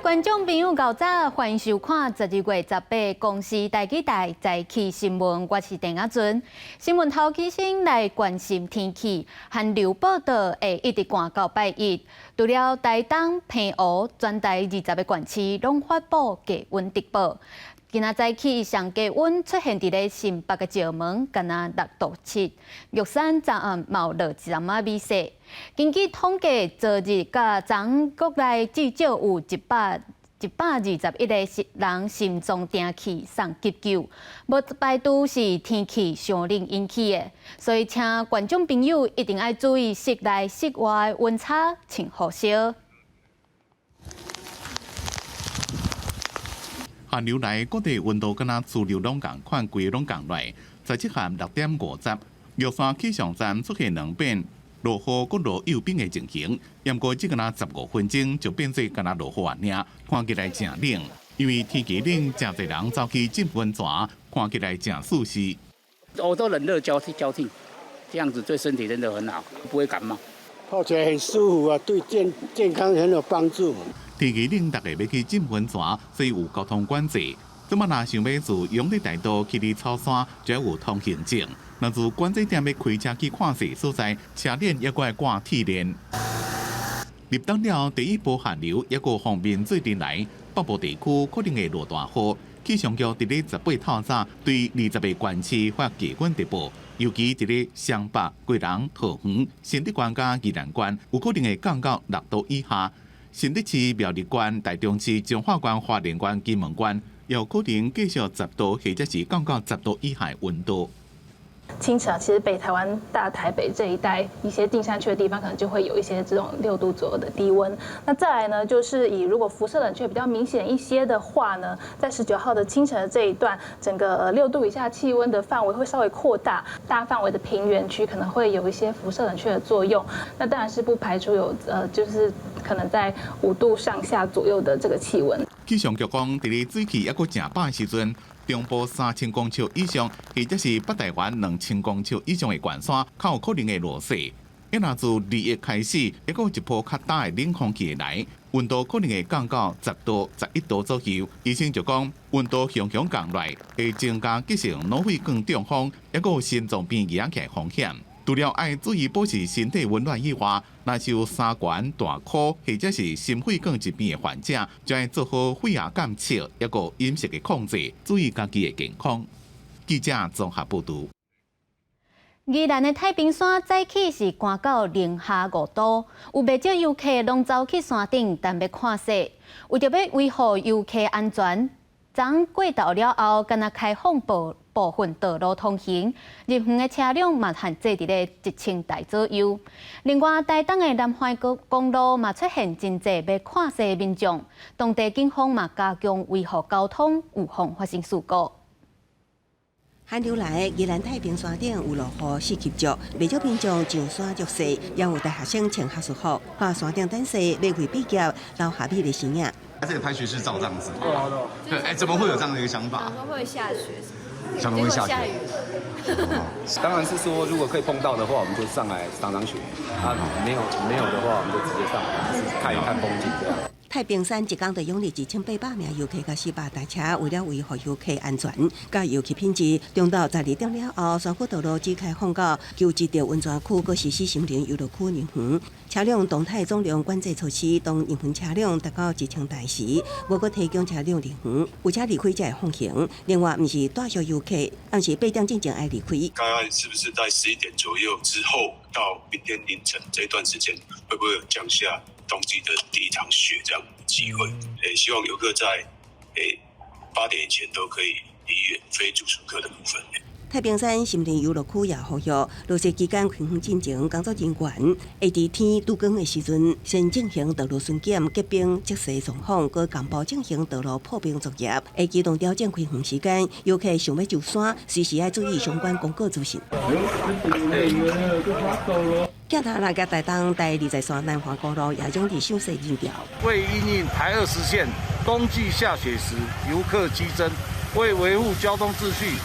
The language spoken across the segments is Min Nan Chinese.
觀眾朋友，𠢕早，歡迎收看12月18公視台語台早起新聞，我是鄭亞尊。新聞頭起先來關心天氣，寒流報道會一直寒到拜一。除了台東、澎湖，全台20個縣市攏發布低溫特報。今仔早起上低溫出現佇咧新北的石門，干焦6度7；玉山昨暗嘛有落一淡仔雨雪。根據統計，昨日佮昨昏國內至少有121個人心臟停氣送急救，無排除是天氣傷冷引起的，所以請觀眾朋友一定愛注意室內室外溫差，穿雨衫。寒流來，各地溫度敢若主流攏仝款，規个攏降來。17和6.50，玉山氣象站出現兩變，落雨閣落有冰的情形。毋過這敢若15分鐘就變做干焦落雨爾，看起來誠冷。因為天氣冷，誠濟人走去浸溫泉，看起來誠舒適。我都冷熱交替交替，這樣子對身體真的很好，不會感冒。泡起來很舒服啊，對健康很有幫助。天氣冷，大家欲去浸溫泉，所以有交通管制。這擺若想欲自養樂大道去佇草山，就愛有通行證。若自管制點欲開車去看勢所在，車鏈猶閣愛掛鐵鏈。入冬了，第一波寒流猶閣鋒面做陣來，北部地區可能會落大雨。氣象局佇咧18透早對20個縣市發低溫特報，尤其佇咧雙北、基隆、桃園、新竹縣佮宜蘭縣，有可能會降到6度以下。新竹市、苗栗縣、台中市、彰化縣、花蓮縣、金門縣，有可能繼續10度或者是降到10度以下溫度。清晨，其實北台灣、大台北這一帶一些近山區的地方，可能就會有一些這種6度左右的低溫。那再來呢，就是以如果輻射冷卻比較明顯一些的話呢，在19號的清晨的這一段，整個6度以下氣溫的範圍會稍微擴大，大範圍的平原區可能會有一些輻射冷卻的作用。那當然是不排除有就是可能在5度上下左右的這個氣溫。氣象局講，佇咧水氣猶閣誠飽的時陣，中部3000公尺以上，或者是北台灣2000公尺以上的懸山，較有可能會落雪。一若自2月開始，猶閣有一波較焦的冷空氣會來，溫度可能會降到10度、11度左右。醫生就講，溫度雄雄降來，會增加急性腦血管中風，猶閣有心臟病惹起的風險。除了愛注意保持身體溫暖以外，若是有三懸、大箍或者是心血管疾病的患者，就愛做好血壓監測，猶閣飲食的控制，注意家己的健康。記者綜合報導。宜蘭的太平山早起是寒到零下5度，有袂少遊客攏走去山頂，等欲看雪。為著欲維護遊客安全，昨昏過晝了後，干焦開放部分道路通行，入園的車輛嘛限制佇咧1000台左右。另外，台東的南環公路嘛出現真濟欲看雪的民眾，當地警方嘛加強維護交通，預防發生事故。寒流來，宜蘭太平山頂有落雨四級足，袂少民眾上山捉雪，也有大學生穿學術服，看山頂等雪，欲為畢業留下美麗身影。這個拍學士照這樣子，對，哎，怎麼會有這樣的一個想法？想說會下雪，想說會下雪。當然是說，如果可以碰到的話，我們就上來賞賞雪；啊，沒有的話，我們就直接上來看一看風景這樣。太平山一工就湧入1800名遊客，佮400台車，為了維護遊客安全，佮遊客品質，中晝12點了後，山區道路只開放到求職著溫泉區，閣實施森林遊樂區入園車輛動態總量管制措施。當入園車輛達到1000台時，無閣提供車輛入園，有車離開才會放行。另外，毋是帶小遊客，暗時8點進前愛離開。大概是不是在11點左右之後到明天凌晨這段時間，會不會有降下冬季的第一場雪這樣的機會？希望遊客在8點以前都可以離園，非住宿客的部分。太平山森林遊樂區也呼籲，落雪期間開園進前，工作人員會佇天拄光的時陣，先進行道路巡檢、結冰、測試狀況，閣同步進行道路破冰作業。會機動調整開園時間，遊客想欲上山，隨時愛注意相關公告資訊。鏡頭來佮台東台20線南環公路也湧入賞雪人潮。為因應台20線冬季下雪時遊客激增，為維護交通秩序，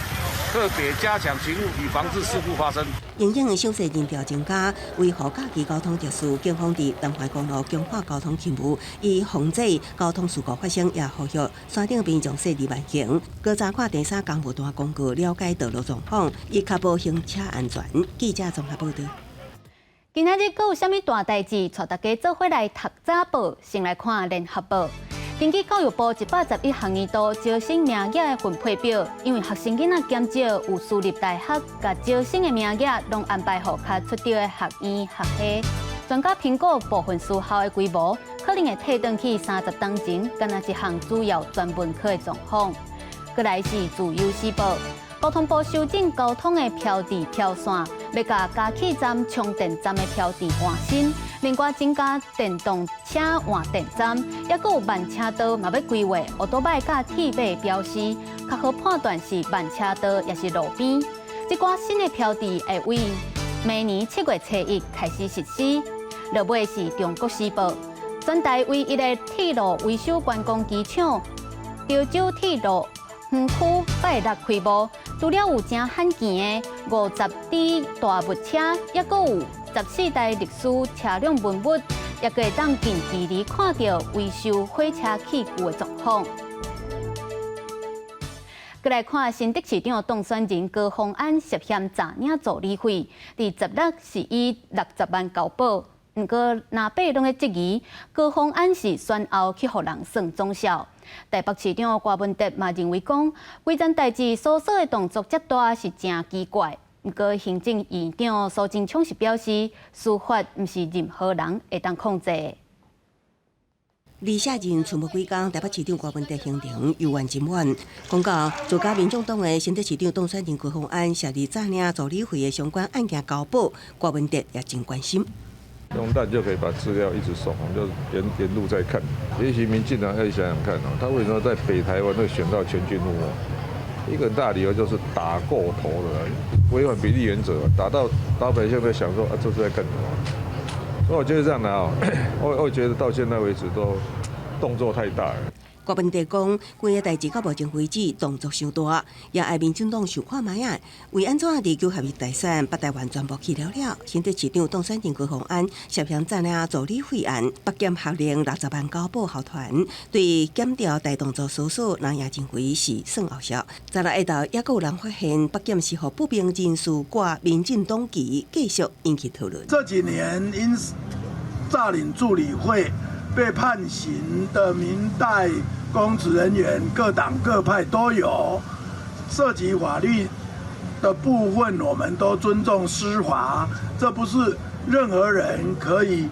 特別加強勤務，以防止事故發生。因應小細人潮增加，維護假期交通秩序，警方佇南環公路強化交通勤務，以防止交通事故發生，也呼籲山頂民眾細膩慢行，閣查看第三公務單公告，了解道路狀況，以確保行車安全。記者綜合報道。今仔日閣有啥物大代誌？帶大家做伙來讀早報，先來看聯合報。根據教育部111學年度招生名額的分配表，因為學生囡仔減少，有私立大學共招生的名額攏安排予較出著的學院學系。專家評估部分私校的規模，可能會退轉去30冬前，干焦一項主要專門科的狀況。閣來是自由時報，交通部修正交通的標誌標線，欲共加氣站、充電站的標誌換新，另外增加電動車換電站，抑閣有慢車道嘛欲規劃，歐多擺佮鐵馬標示，較好判斷是慢車道抑是路邊。這寡新的標誌會為明年7月初1開始實施。落尾是中國時報，全台唯一的鐵路維修觀光機場——潮州鐵路園區拜六開幕，除了有誠罕見的50D 大物車，抑閣有14台歷史車輛文物，抑閣會當近距離看著維修火車器具的狀況。閣來看新竹市長當選人高虹安涉嫌詐領助理費，佇16是以60萬交保。毋過，藍白攏咧質疑高虹安是選後去予人算總數。台北市長柯文哲嘛認為講，規件代誌搜索的動作遮大是誠奇怪。毋過行政院長蘇貞昌是表示，司法毋是任何人會當控制的。離卸任賰無幾工，台北市長柯文哲行程猶原真滿。講到自家民眾黨的新竹市長當選人高虹安涉入詐領助理費的相關案件交保，柯文哲也真關心。用蛋就可以把資料一直送，我們就沿路在看。也許民進黨要想想看哦，他為什麼在北台灣會選到全軍覆沒？一個很大理由就是打過頭了，違反比例原則，打到老百姓在想說啊，這是在幹什麼？所以我覺得這樣的啊，我覺得到現在為止都動作太大了。柯文哲講，規个代誌到目前為止動作傷大，也愛民進黨想看覓仔，為按怎佇九合一大選北台灣全部去了了，新竹市長當選人高虹安涉嫌詐領助理費案，北檢下令60萬交保候傳，對檢調大動作搜索，人也認為是算後數。昨日下晝，抑閣有人發現北檢是予不明人士掛民進黨旗，繼續引起討論。這幾年因詐領助理費被判刑的民代公職人員，各黨各派都有，涉及法律的部分，我們都尊重司法，這不是任何人可以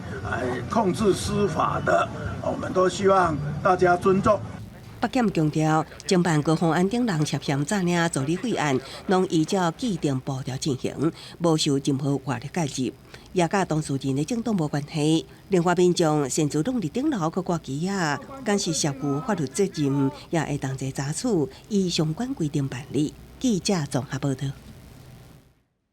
控制司法的，我們都希望大家尊重。北檢強調，偵辦高虹安等人涉嫌詐領助理費案，攏依照既定步調進行，無受任何外力介入，也佮當事人的政黨無關係。另外，民眾擅自攏佇頂樓閣掛旗仔，敢是涉負法律責任，也會同齊查處，依相關規定辦理。記者綜合報道。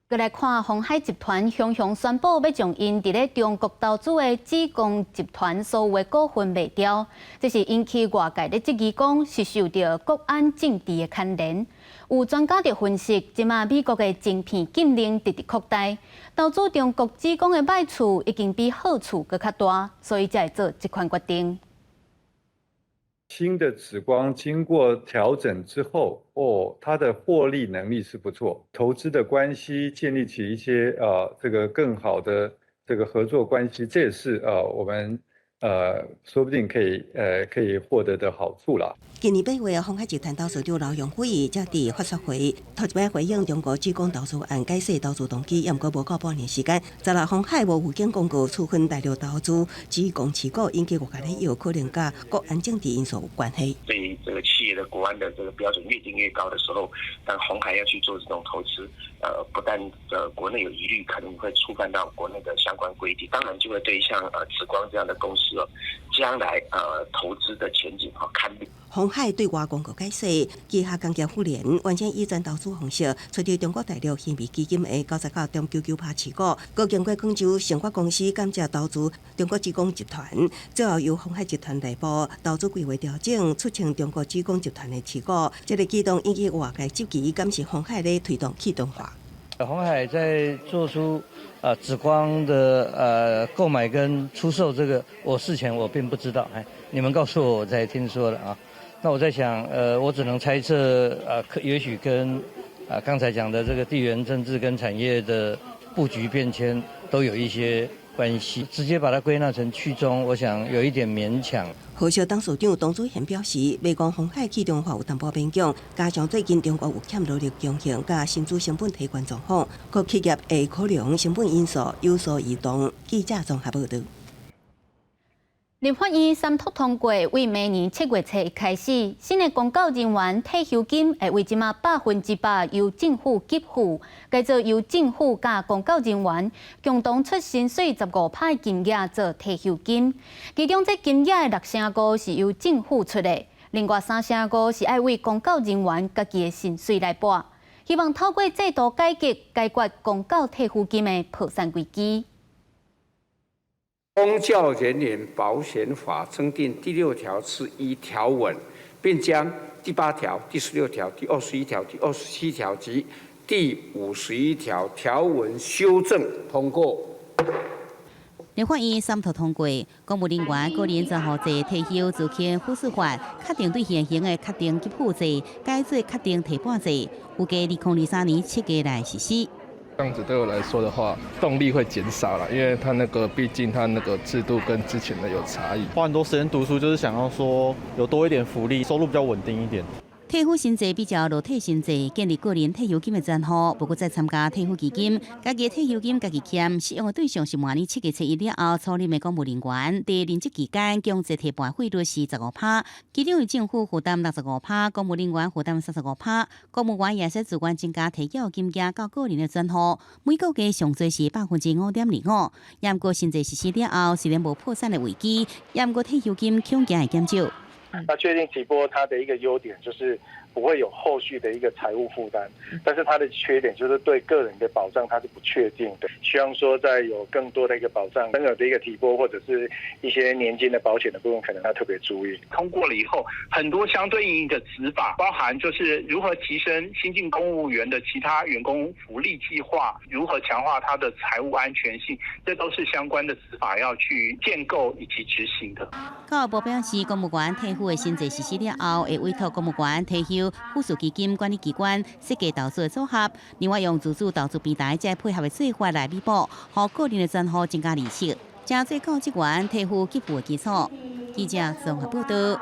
閣來看鴻海集團雄雄宣布，欲將𪜶佇咧中國投資的紫光集團所有的股份賣掉，這是引起外界咧質疑，講是受著國安政治的牽連。有專家就分析，這馬美國的晶片禁令直直擴大，投資中國紫光的歹處已經比好處閣較大，所以才會做這款決定。新的紫光經過調整之後，哦，它的獲利能力是不錯，投資的關係建立起一些這個更好的這個合作關係，這也是我們說不定可以獲得的好處啦。今年8月，鴻海集團董事長劉揚偉才佇法說會頭一擺回應中國紫光投資案解釋投資動機，也毋過無夠半年時間。昨日鴻海無預警公告處分大陸投資紫光持股，引起外界咧有可能佮國安政治因素有關係。對於這個企業的國安的這個標準越定越高的時候，當鴻海要去做這種投資，不但國內有疑慮，可能會觸犯到國內的相關規定，當然就會對像紫光這樣的公司。司哦，將來投資的前景哈堪慮。鴻海對外公告解釋，旗下工業富聯完全以轉投資方式，取得中國大陸興美基金的99.99%持股，閣經過廣州成發公司間接投資中國紫光集團，最後由鴻海集團內部投資規劃調整，出清中國紫光集團的持股。這個舉動引起外界質疑，敢是鴻海咧推動去中化？鴻海在做出紫光的購買跟出售這個，我事前我並不知道，哎，你們告訴我，我才聽說的啊。那我在想，我只能猜測，可也許跟剛才講的這個地緣政治跟產業的布局變遷都有一些關係。直接把它歸納成去中，我想有一點勉強。和碩董事長董子賢表示，袂講鴻海去中化有淡薄勉強，加上最近中國有欠勞力供應，佮薪資成本提懸狀況，各企業會考量成本因素有所移動。記者綜合報導。立法院三讀通過，為明年7月初一開始，新的公教人員退休金會為這馬100%由政府給付，改做由政府佮公教人員共同出薪水15%金額做退休金。其中這金額的6成5是由政府出的，另外3成5是愛為公教人員家己的薪水來撥。希望透過制度改革，解決公教退撫金的破產危機。公教人員保險法增訂第6條之1條文，並將第8條、第16條、第21條、第27條及第51條條文修正通過。立法院三讀通過，公務人員個人專戶制退休資金撫恤法，確定對現行的確定給付制改做確定提撥制，預計2023年7月來實施。這樣子對我來說的話，動力會減少了，因為他那個畢竟他那個制度跟之前的有差異。花很多時間讀書，就是想要說有多一點福利，收入比較穩定一點。退撫新制比照勞退新制，建立個人退休金的專戶，無閣再參加退撫基金，家己的退休金家己儉。適用的對象是明年7月初1了後初任的公務人員，佇任職期間強制提撥費率是15%，其中由政府負擔65%，公務人員負擔35%。公務員也使自願增加提繳金額到個人的專戶，每個月上濟是5.25%。毋過新制實施了後，雖然無破產的危機，毋過退休金恐驚會減少。那確定提撥它的一個優點就是不會有後續的一個財務負擔，但是它的缺點就是對個人的保障它是不確定的。希望說在有更多的一個保障，增額的一個提撥或者是一些年金的保險的部分，可能要特別注意。通過了以後，很多相對應的子法，包含就是如何提升新進公務員的其他員工福利計劃，如何強化他的財務安全性，這都是相關的子法要去建構以及執行的。教育部表示，公務員退撫的新制實施了後，會委託公務員退休撫恤基金管理機關設計投資的組合，另外用自主投資平台再配合的做法來彌補，予個人的專戶增加利息，成做教職員退撫給付的基礎。記者綜合報道。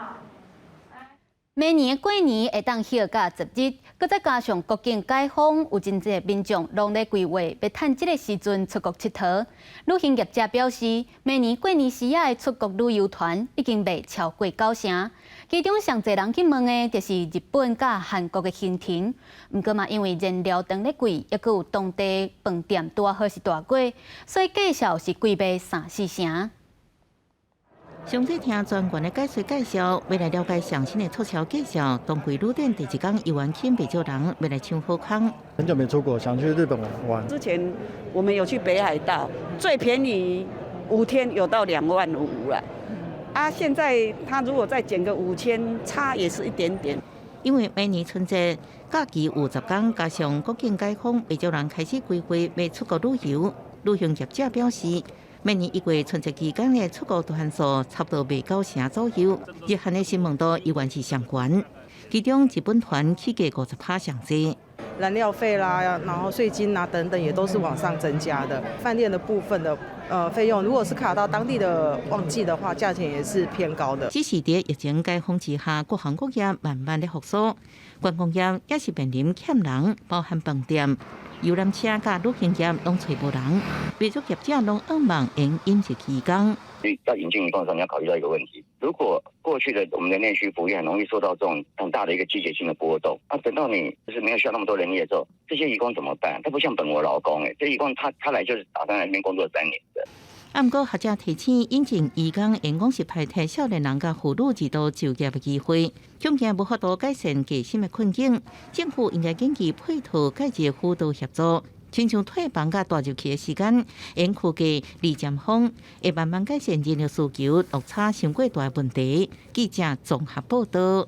明年過年會當歇到10日，閣再加上國境解封，有真濟民眾攏咧規劃，欲趁這個時陣出國𨑨迌。旅行業者表示，明年過年時仔的出國旅遊團已經賣超過九成。其中上濟人去問的，就是日本佮韓國的行程。毋過嘛，因為燃料當咧貴，抑閣有當地飯店拄仔好是大過，所以價數是貴賣三四成。上濟聽專員的解說介紹，欲來了解上新的促銷介紹。冬季旅展第一工遊園吸引袂少人，欲來搶好康。很久沒出國，想去日本玩。之前我們有去北海道，最便宜5天有到2萬5了。啊，現在他如果再減個5000，差也是一點點。因為明年春節假期有10工，加上國境解封，袂少人開始規劃欲出國旅遊。旅行業者表示，明年1月春節期間的出國團數差不多賣九成左右，日韓的詢問度依然是上懸，其中日本團起價50%上濟。燃料費啦，然後稅金啊等等，也都是往上增加的。飯店的部分的費用，如果是卡到當地的旺季的話，價錢也是偏高的。只是佇疫情解封之下，各行各業慢慢的復甦，觀光業也是面臨欠人，包含飯店、遊覽車佮旅行業攏揣無人，袂少業者攏向望會引入移工。所以在引進移工的時候，你要考慮到一個問題：如果過去的我們的內需服務業很容易受到這種很大的一個季節性的波動，那等到你就是沒有需要那麼多人力的時候，這些移工怎麼辦？他不像本國勞工，誒，這移工他來就是打算來這邊工作3年的。啊，毋過學者提醒，引進移工會講是排斥少年人佮婦女二度就業的機會，恐驚無法度改善低薪的困境。政府應該緊急配套改制輔導協助，親像退房佮帶入去的時間，延區過二尖峰，會慢慢改善人力需求落差傷過大的問題。記者綜合報道。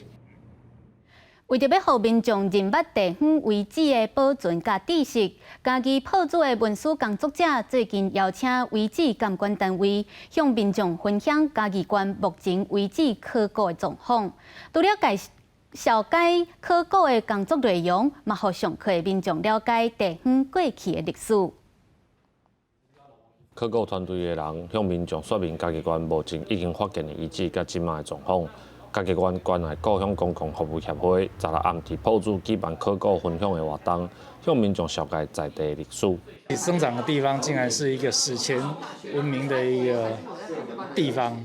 為著欲予民眾認捌地方遺址的保存佮知識，嘉義朴子的文史工作者最近邀請遺址監管單位向民眾分享嘉義縣目前遺址考古的狀況。除了介紹解考古的工作內容，嘛予上課的民眾了解地方過去的歷史。考古團隊的人向民眾說明嘉義縣目前已經發現的遺址佮這馬的狀況。嘉義縣關愛故鄉公共服務協會十六暗佇朴子舉辦考古分享的活動，向民眾紹介在地歷史。你生長的地方竟然是一個史前文明的一個地方，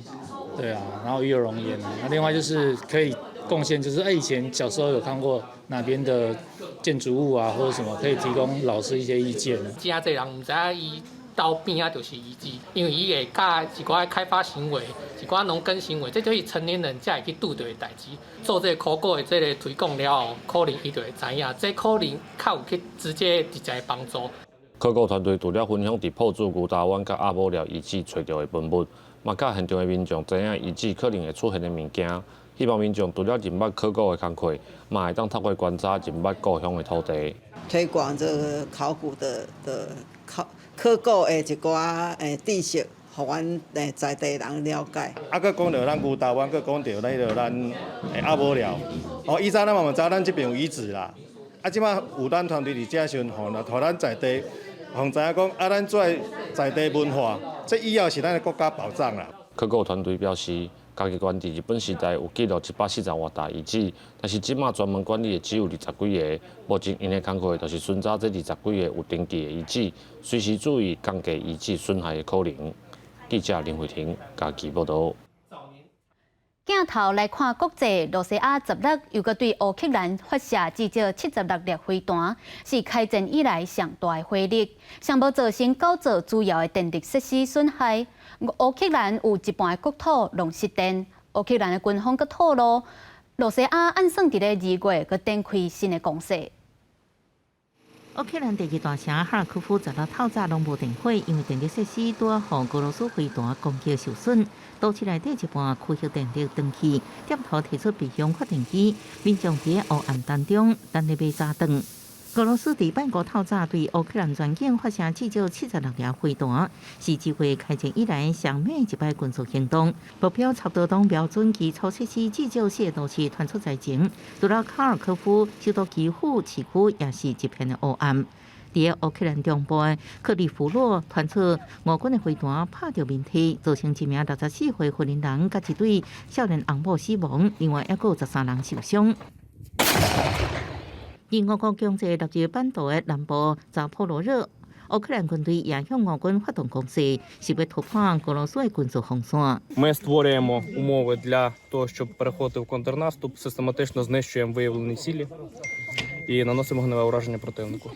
對啊，然後與有榮焉。那另外就是可以貢獻，就是以前小時候有看過哪邊的建築物啊，或者什麼，可以提供老師一些意見。真濟人毋知影伊兜邊仔就是遺址，因為伊會佮一寡開發行為、一寡農耕行為，這就是成年人才會去拄著的代誌。做這個考古的這個推廣了後，可能伊就會知影，這可能較有去直接直接幫助。考古團隊除了分享佇朴子牛頭灣佮鴨母寮遺址揣著的文物，嘛佮現場的民眾知影遺址可能會出現的物件。希望民眾除了認捌考古的工課，嘛會當透過觀察認捌故鄉的土地。推廣這個考古的考古的一寡知識，予阮在地人了解。啊，閣講著咱牛頭灣，閣講著那個咱鴨母寮。哦，以前咱嘛毋知咱這邊有遺址啦。啊，這馬有咱團隊佇遮時陣，予咱在地，予知影講啊，咱做在地文化，這以後是咱的國家寶藏啦。考古團隊表示，嘉義縣佇日本時代有記錄140外座遺址，但是這馬專門管理的只有二十幾个。目前𪜶的工課就是巡查這二十幾个有登記的遺址，隨時注意降低遺址損害的可能。記者林慧婷嘉義報導。鏡頭來看國際，羅西亞十六又閣對烏克蘭發射至少76粒飛彈，是開戰以來上大的火力，上無造成九座主要的電力設施損害。烏克蘭有一半的國土攏失電。烏克蘭的軍方閣透露，羅西亞按算佇咧二月閣展開新的攻勢。烏克蘭第二大城哈爾科夫十六透早攏無電火，因為電力設施拄仔予俄羅斯飛彈攻擊受損，都市內底一半區域電力斷去，店頭提出備用發電機，民眾佇黑暗當中等咧買早頓。俄羅斯佇拜五透早對烏克蘭全境發射至少76枚飛彈，是自會開戰以來上猛一擺軍事行動。目標差不多當標準基礎設施至少四個都市傳出災情，除了卡爾科夫，首都基輔市區也是一片的黑暗。佇烏克蘭中部的克里夫洛傳出俄軍的飛彈拍著民宅，造成一名64歲婦人佮一對少年翁某死亡，另外猶閣有13人受傷。佇俄國強制納入版圖的南部扎波羅熱，烏克蘭軍隊也向俄軍發動攻勢，是欲突破俄羅斯的軍事防線。 Ми створюємо умови для того, щоб переходити в контрнаступ, систематично знищуємо виявлені цілі і наносимо вогневе ураження противнику.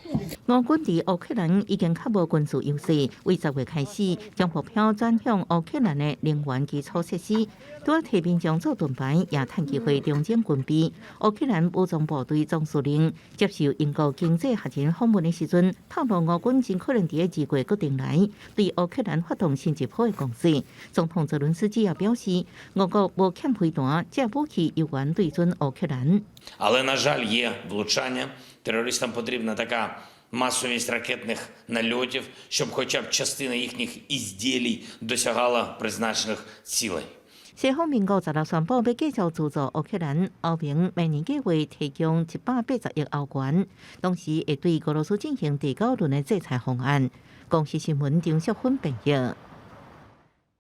俄軍佇烏克蘭已經較無軍事優勢，為10月開始將目標轉向烏克蘭的能源基礎設施，除了替民眾做盾牌，也趁機會重整軍備。烏克蘭武裝部隊總司令接受英國經濟學人訪問的時陣，透露俄軍真可能佇2月閣轉來對烏克蘭發動新一波的攻勢。總統澤倫斯基也表示，俄國無欠飛彈，這武器猶原對準烏克蘭。 Але, на жаль, є влучання. Терористам потрібна така масовість ракетних нальотів, щоб хоча б частина їхніх ізділій досягала призначених цілей. 西方盟國十六宣布欲繼續資助烏克蘭，歐盟明年計劃提供180億歐元，同時會對俄羅斯進行第九輪的制裁方案。公視新聞張淑芬編譯。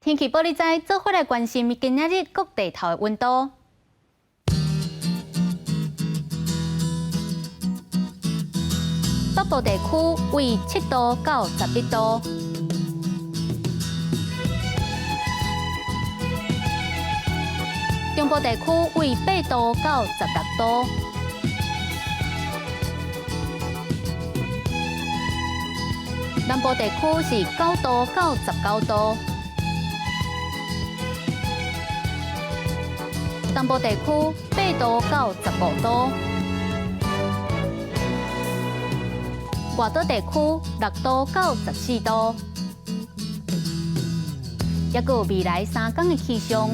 天氣報你知，做伙來關心今仔日各地頭的溫度。北部地區為7度到11度。中部地區為8度到16度。南部地區是9度到19度，東部地區8度到15度，外島地區6度到14度，抑閣有未來3工的氣象。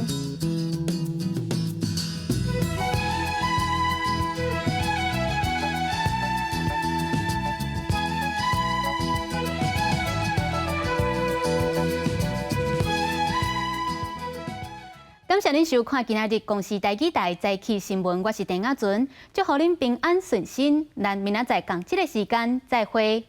感謝恁收看今仔日公視台語台早起新聞，我是鄭亞純，祝予恁平安順心。咱明仔載仝這个時間再會。